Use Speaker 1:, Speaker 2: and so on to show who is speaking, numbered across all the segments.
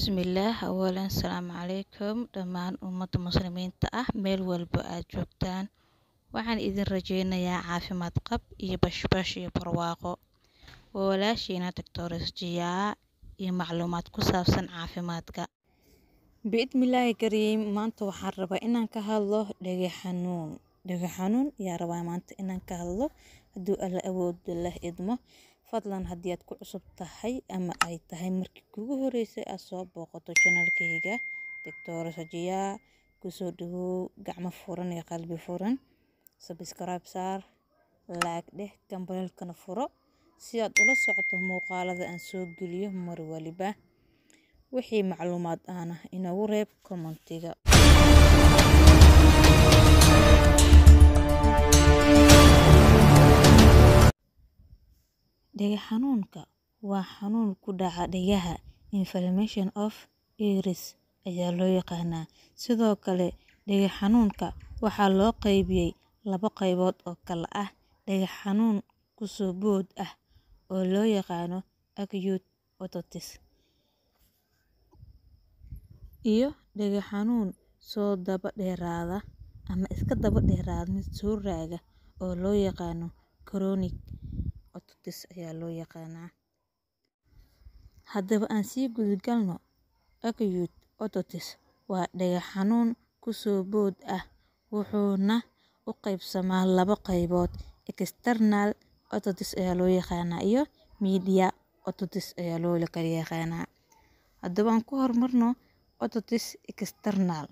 Speaker 1: Bismillaah, awalan asalaamu calaykum dhammaan ummadda muslimiinta ah meel walba aad joogtaan. Waxaan idin rajeynayaa caafimaad qab iyo bashbash iyo barwaaqo. Waa walaashiina Doctor Jiyaa iyo macluumaad ku saabsan caafimaadka. Biidmillaahi kariim, maanta waxaan rabaa inaan ka hadlo dhega xanuun. Dhega xanuun ayaa rabaa maanta inaan ka hadlo hadduu Alla awoodo leh idmo. Fadlan haddii aad ku cusub tahay ama ay tahay markii kugu horeysay aad soo booqato channelkayga Doctor Jiyaa, kusoo dhawow gacmo furan iyo qalbi furan. Subscribe saar, like dheh, gambaleelkana furo si aad ula socoto muuqaalada aan soo geliyo mar waliba. Wixii macluumaad ahna inoogu reeb commentiga. Dhega xanuunka waa xanuun ku dhaca dhegaha, inflammation of ears ayaa loo yaqaanaa. Sidoo kale dhega xanuunka waxaa loo qaybiyey laba qaybood oo kala ah dhega xanuun kusoo bood ah oo loo yaqaano acute otitis iyo dhega xanuun soo daba dheeraada ama iska daba dheeraada mid soo raaga oo loo yaqaano chronic otitis ayaa loo yaqaanaa. Haddaba aan sii gudagalno, acute otitis waa dhega xanuun kusoo bood ah, wuxuuna u qaybsamaa laba qaybood: external otitis ayaa loo yaqaanaa iyo media otitis ayaa loo kala yaqaanaa. Haddaba aan ku horumarno otitis external.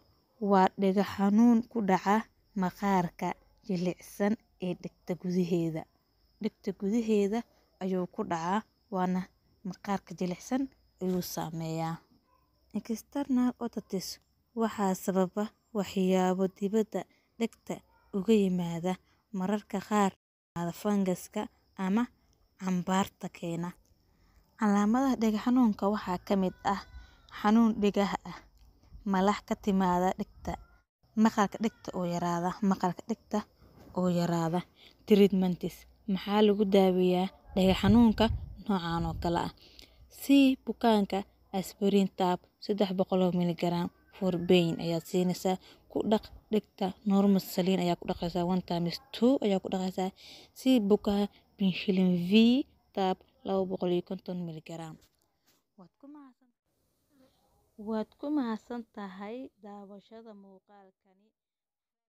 Speaker 1: Waa dhega xanuun ku dhaca maqaarka jilicsan ee dhegta gudaheeda. Dhegta gudaheeda ayuu ku dhacaa, waana maqaarka jilicsan ayuu saameeyaa. External otitis waxaa sababa waxyaabo dibadda dhegta uga yimaada, mararka qaar fangaska ama cambaarta keena. Calaamadaha dhega xanuunka waxaa ka mid ah xanuun dhegaha ah, malax ka timaada dhegta, maqalka dhegta oo yaraada, maqalka dhegta oo yaraada. Treatments, maxaa lagu daaweeyaa dhega xanuunka noocan oo kale ah? Sii bukaanka aspirin tab 300 milligram for pain ayaad siinaysaa. Ku dhaq dhegta normal saline ayaa ku dhaqaysaa, 1 times 2 ayaa ku dhaqaysaa. Sii bukaa penicillin V tab 250 milligram. Waad ku mahadsan tahay daawashada muuqaalkani.